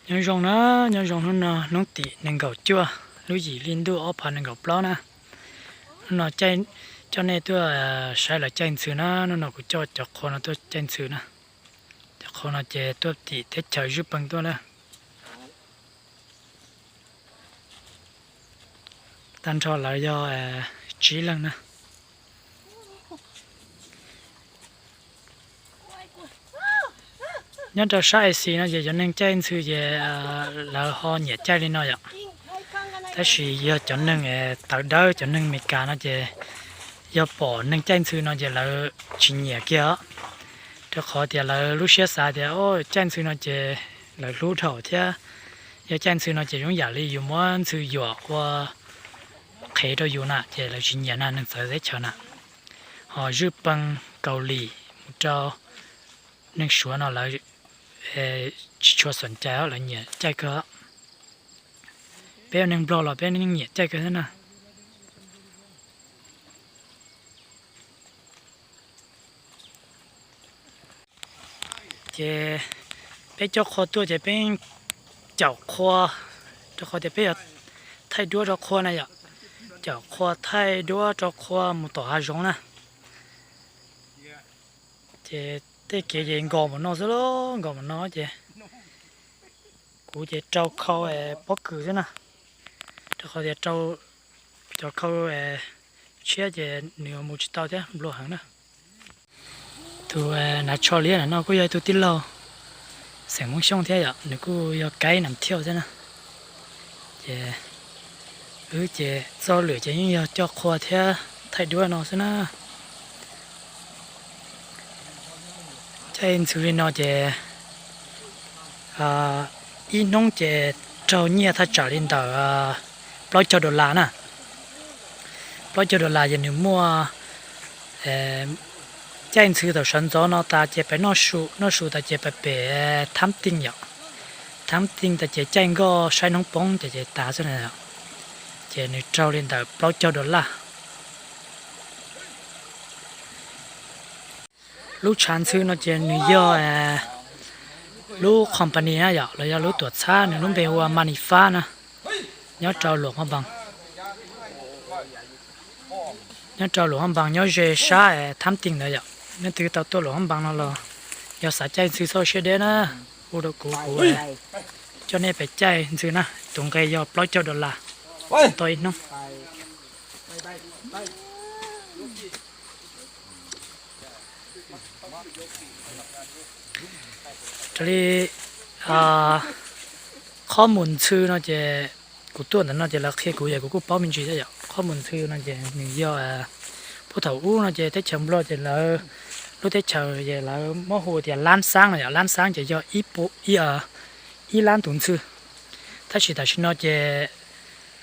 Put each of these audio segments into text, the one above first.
Nyob zoo na, nyob zoo hnub no hnub tim nees nkaum cuaj lub yim hli ntuj ob phav nees nkaum plaub na. Hnub no coj nej tuaj saib lawv caij ntxhw na, hnub no kuv coj cov qhua no tuaj caij ntxhw na. Cov qhua no ces tuaj tim teb chaws Zwj Pees tuaj na. Tag nrho lawv yog tsib leeg na. Nyob rau sab A C no ces cov neeg caij ntxhw ces lawv ho nyiam caij li no yom. Tab sis yog cov neeg tawv dawb, cov neeg Meskas no ces yog pom neeg caij ntxhw no ces lawv tsis nyiam kiag os. Rau qhov tias lawv lub siab xav tias caij ntxhw no ces lawv hlub dhau thiab, yog caij ntxhw no ces zoo yam li yus muab ntxhw yuam ua qhev rau yus na ces lawv tsis nyiam na, neeg txawv teb chaws na. Ho Zwj Pees, Kaus Lim mus rau neeg Suav no lawv tsis tshua xam cai, lawv nyiam caij kawg. Peb ua neeg Nplog los peb yeej nyiam caij kawg thiab na. Ces peb coj qhua tuaj ces peb caum qhua, rau qhov tias peb yog thaij duab rau qhua na yom. Caum qhua thaij duab rau qhua mus tom hav zoov na. Ces tej kev ces nkos npaum no xwb, nkos npaum no ces kuv ces rau khau pob kws xwb na. Rau qhov tias rau cov khau tshiab ces nws mus tsis tau thiab, nplua heev na. Tus nav tsho liab no kuj yog ib tug tij laug xeem Hmoob Xyooj thiab yom, nws kuj yog kaib nam thiauj thiab na. Ces wb ces txoj lwm ces yeej yog coj qhua thiab thaij duab no xwb na. Caij ntxhw li no ces ib hnub ces raug nyiaj thaj tsam li ntawm plaub caug dollar na. Plaub caug dollar ces nws muaj caij ntxhw thaum sawv ntxov no tas ces pais noj su, noj su tas ces pais pem Thaab Tiij yom. Thaab Tiij tas ces caij nkoj saib hnub poob ces tas xwb na. Ces nws raug li ntawm plaub caug dollar. Lub tshav ntxhw no ces nws yog lub company na yom, los yog lub tuam txhab, nws lub npe hu ua Manifab na, nyob rau Luam Phaj Npaas. Nyob rau Luam Phaj Npaas nyob ze sab Thaab Tiij ntawd yom. Leej twg tau tuaj Luam Phaj Npaas no los yog xav caij ntxhw txhob siab deb na, hu rau kuv, kuv coj nej pem caij ntxhw na. Tus nqe yog plaub caug dollar tau ib hnub. Raws li qhov mus ntxhw no ces kuv tuaj ntawm no ces lawv qhia kuv yog kuv kuj paub me ntsis thiab yom. Qhov mus ntxhw no ces nws yog puag thaum ub no ces teb chaws Nplog ces lawv lub teb chaws ces lawv muab hu tias lab xaab no yom, lab xaab ces yog ib lab tus ntxhw. Tab sis tam sim no ces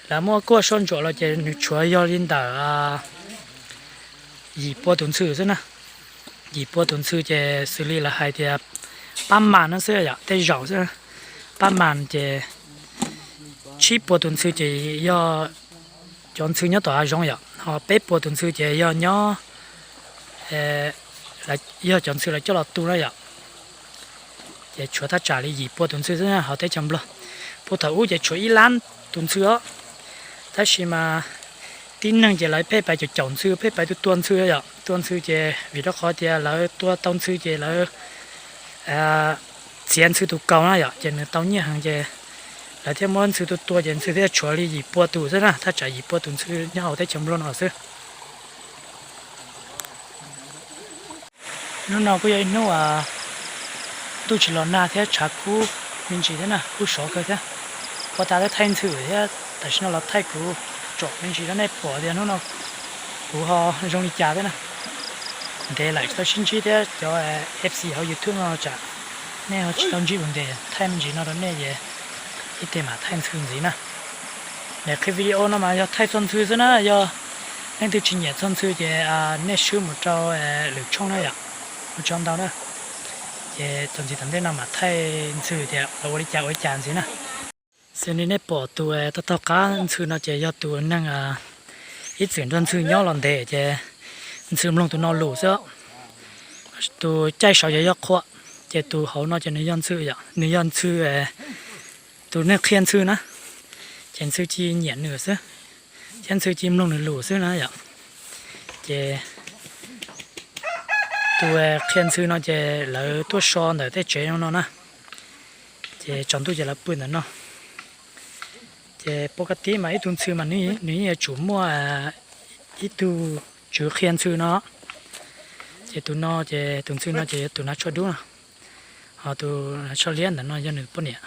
lawv muab kuaj soj ntsuam los ces nws tshuav yog li ntawm yim pua tus ntxhw xwb na. Yim pua tus ntxhw ces xws li lawv hais tias pab mas no xwb yom, tej zaum xwb. Pab mas ces tsib pua tus ntxhw ces yog cov ntxhw nyob tom hav zoov yom, ho peb pua tus ntxhw ces yog nyob, yog cov ntxhw lawv coj los tu na yom. Ces tshuav thaj tsam li yim pua tus ntxhw xwb hauv teb chaws Nplog. Puag thaum ub ces tshuav ib lab tus ntxhw os. Tab sis mas tib neeg ces lawv pheej pais caum caum ntxhw, pheej pais tua tua ntxhw yom. Tua ntxhw ces vim rau qhov tias lawv tua tau ntxhw ces lawv txiav ntxhw tus kaus na yom, ces nws tau nyiaj heev ces lawv thiaj muab ntxhw tua tua ces ntxhw thiaj tshuav li yim pua tus xwb na, thaj tsam yim pua tus ntxhw nyob hauv teb chaws Nplog no xwb. Hnub no kuj yog ib hnub ntuj tsis los nag thiab tshav kub me ntsis thiab na, kub sov kawg thiab. Ua tas thiab thaij ntxhw thiab, tam sim no los thaij kuv tsom me ntsis rau nej pom tias hnub no kuv ho zoo li cas thiab na. Ntev lawm tsis tau sib ntsib thiab cov F C hauv YouTube no tsam nej ho tsis tau ntsib kuv ntev, thaij me ntsis no rau nej es ib teg mam thaij ntxhw ntxiv na. Nws qhia video no mas yog thaij txog ntxhw xwb na, yog leej twg tsis nyiam txog ntxhw ces nej swb mus rau lwm tshooj na yom, ua tsaug ntau na. Ces txog ntxiv tom ntej no mam thaij ntxhw tias los ua li cas ua li cas ntxiv na. Xws li nej pom tus taug taug qab ntxhw no ces yog tus neeg ib txwm nrog ntxhw nyob los ntev ces ntxhw mloog tus no lus xwb. Tus caij saud yog yog qhua, ces tus hauv no ces nws yog ntxhw, nws yog ntxhw tus neeg qhia ntxhw na, ces ntxhw cia li nyiam nws xwb, thiab ntxhw cia li mloog nws lus xwb na yom. Ces tus qhia ntxhw no ces lawv tuaj so ntawm tej tsev no no na, ces tsaus ntuj ces lawv pw ntawm no. Ces pov ka tib mas ib tug ntxhw mas nws yeej yuav tsum muaj ib tug tswv qhia ntxhw no. Ces tus no ces tus ntxhw no ces yog tus hnav tsho dub no, ho tus hnav tsho liab ntawm no yog nws poj niam.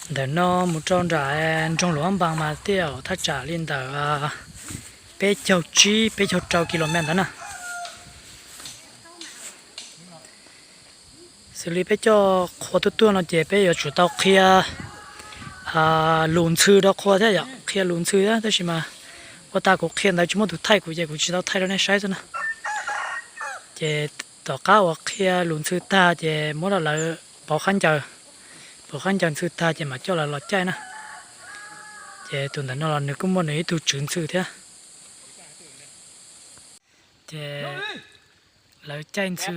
Ntawm no mus rau nram nroog Luam Npas mas tej zaum thaj tsam li ntawm peb caug tsib peb caug rau kis lus mev ntawd na. Xws li peb coj qhua tuaj tuaj no ces peb yuav tsum tau qhia lus ntxhw rau qhua thiab yom, qhia lus ntxhw thiab, tab sis mas ua tas kuv qhia ntawd tsis muaj tus thaij kuv ces kuv tsis tau thaij rau nej saib xwb na. Ces tom qab uas qhia lus ntxhw tag ces muab rau lawv pauv qab ncaws, pauv qab ncaws ntxhw tag ces mam coj lawv los caij na. Ces tus ntawm no los nws kuj muaj nws ib tug tswv ntxhw thiab. Ces lawv caij ntxhw,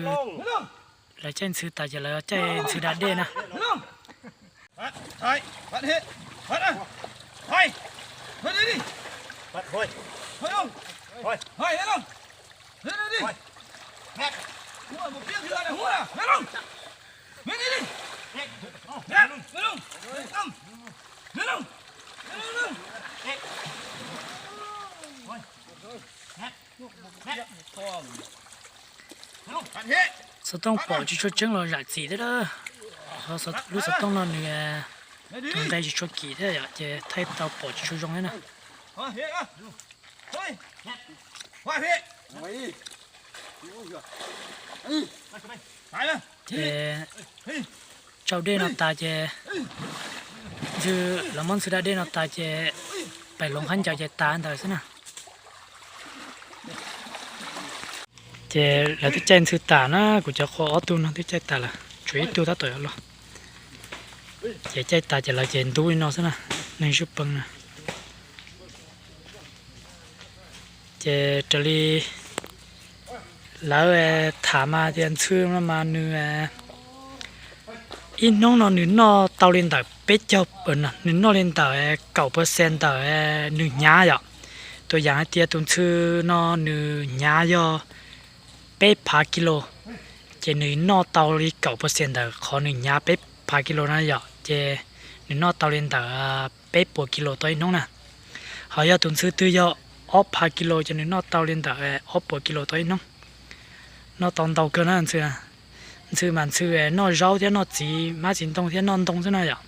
lawv caij ntxhw tas ces lawv caij ntxhw da dej na. Xov tooj pom tsis tshua tseeb los zam txim thiab. Lub xov tooj no nws, tus nqe tsis tshua kim thiab yom, ces thaij tau pom tsis tshua zoo thiab na. Ces tsau dej no tas ces ntxhw, lawv muab ntxhw da dej no tas ces pem loov qab ncaws ces tas ntawd xwb na. Ces lawv twb caij ntxhw tas na, kuv cov qhua ob tug no twb caij tas lawm, tshuav ib tug tab tom yuav los. Ces caij tas ces lawv ces ntub li no xwb na, neeg zuj pees na. Ces raws li lawv tham mas tias ntxhw no mas nws ib hnub no nws noj tau li ntawm peb caug, nws noj li ntawm kaum percent ntawm nws hnyav yom. Tus yam hais tias tus ntxhw no nws hnyav yog peb phav kis lus, ces nws noj tau li kaum percent ntawm qhov nws hnyav peb phav kis lus na yom, ces nws noj tau li ntawm peb puas kis lus tau ib hnub na. Ho yog tus ntxhw twg yog ob phav kis lus ces nws noj tau li ntawm ob puas kis lus tau ib hnub. Noj tau ntau kawg na ntxhw. Ntxhw mas ntxhw noj zaub thiab noj txiv hmab txiv ntoo thiab noj ntoo xwb na yom.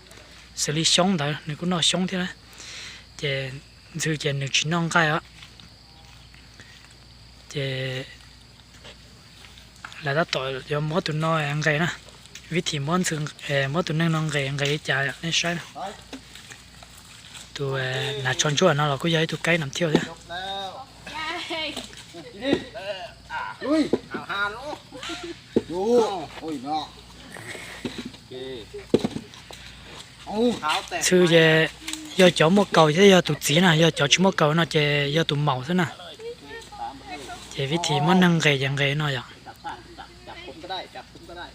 Xws li xyoob ntawd nws kuj noj xyoob thiab, ces ntxhw ces nws tsis noj nqaij os. Ces lawv tab tom yuav muab tus no nqes na, vib thim muab tus neeg no nqes nqes li cas nej saib na. Tus hnav tsho ntsuab no los kuj yog ib tug kaib nam thiaj thiab. Ntxhw ces yog cov muaj kaus thiab yog tus txiv na, yog cov tsis muaj kaus no ces yog tus maum xwb na. Ces vib thim muab neeg nqes ces nqes no yom.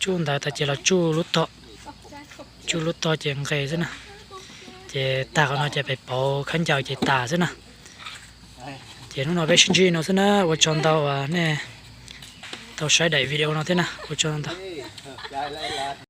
Tsuj ntawd tas ces los tsuj lub tog, tsuj lub tog ces nqes xwb na. Ces tag qhov no ces pem pauv khaub ncaws ces tas xwb na. Ces hnub no peb sib ntsib no xwb na, ua tsaug ntau uas nej tau saib daim video no thiab na, ua tsaug ntau.